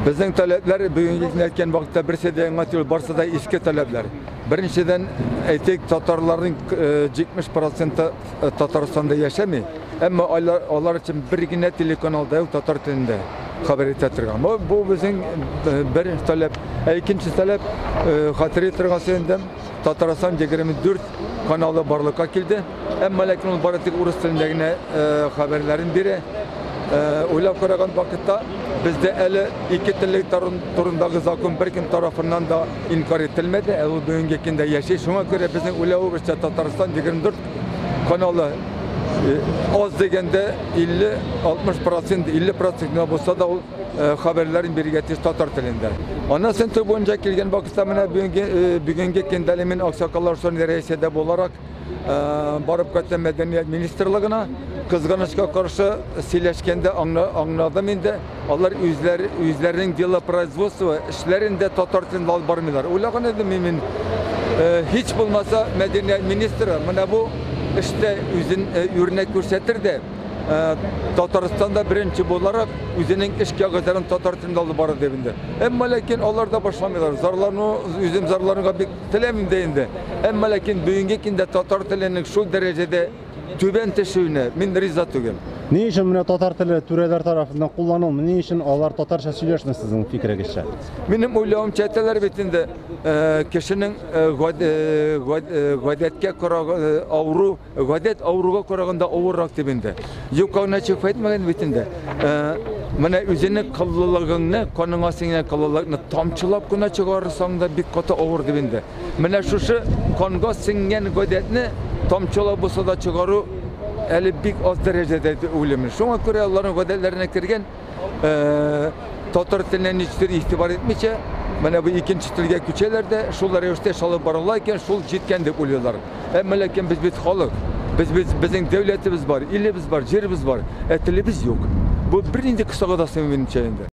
Безнең таләпләр бүгенге көндә әйткән вакытта берсе дә яңа түгел, барсы да иске таләпләр. Беренчедән, әйтик, татарларның 70 проценты Татарстанда яшәми, әмма алар өчен бер генә телеканал да юк татар телендә хәбәр итә торган. Бу безнең бер таләп. Ә икенче таләп, хәтер итәргә сөендем, Татарстан 24 каналы барлыкка килде. Әмма ләкин ул бары тик урыс телендә генә хәбәрләрен бирә. Уйлап караган вакытта бездә әле ике теллек турындагы закон беркем тарафыннан да инкар ителмәде, ә ул бүгенге көндә яши. Шуңа күрә безнең уйлавыбызча Татарстан 24 каналы аз дигәндә 50-60 процент, 50 процент генә булса да ул хәбәрләрен бирергә тиеш татар телендә. Аннан соң буенча килгән вакытта менә бүгенге көндә әле мин Аксакаллар шурасы рәисе дә буларак барып кайттым мәдәният министрлыгына. Кызганычка каршы сөйләшкәндә аңладым инде, алар үзләренең дело производство эшләрен дә татар телендә алып бармыйлар. Уйлаган идем мин, һич булмаса мәдәният министры менә бу эштә үзен үрнәк күрсәтер дә, Татарстанда беренче буларак үзенең эш кәгазьләрен татар телендә алып барыр дип инде. Әмма ләкин алар да башламыйлар. Зарлану, үзем зарланырга бик теләмим дә инде. Әмма ләкин бүгенге көндә татар теленең шул дәрәҗәдә түбән төшүенә мин риза түгел. Ни өчен менә татар теле түрәләр тарафыннан кулланылмый? Ни өчен алар татарча сөйләшми сезнең фикерегезчә? Минем уйлавымча, әйтәләр бит инде, кешенең гадәткә караган авыру, гадәт авыруга караганда авыррак дип инде. Юкка гына чыгып әйтмәгән бит инде. Менә үзенең кыллылыгыңны, каныңа сеңгән кыллылыкны тамчылап кына чыгарсаң да бик каты авыр дип инде. Менә шушы канга сеңгән гадәтне тамчылап булса да чыгару әле бик аз дәрәҗәдә дип уйлыйм. Шуңа күрә аларның гадәтләренә кергән татар теленә ничектер игътибар итмичә, менә бу икенче телгә күчәләр дә, шул рәвештә эш алып барыла икән, шул җиткән дип уйлыйлар. Әмма ләкин без бит халык, без бит, безнең дәүләтебез бар, илебез бар, җиребез бар, ә телебез юк. Бу бернинди кысага да сыймый минемчә инде.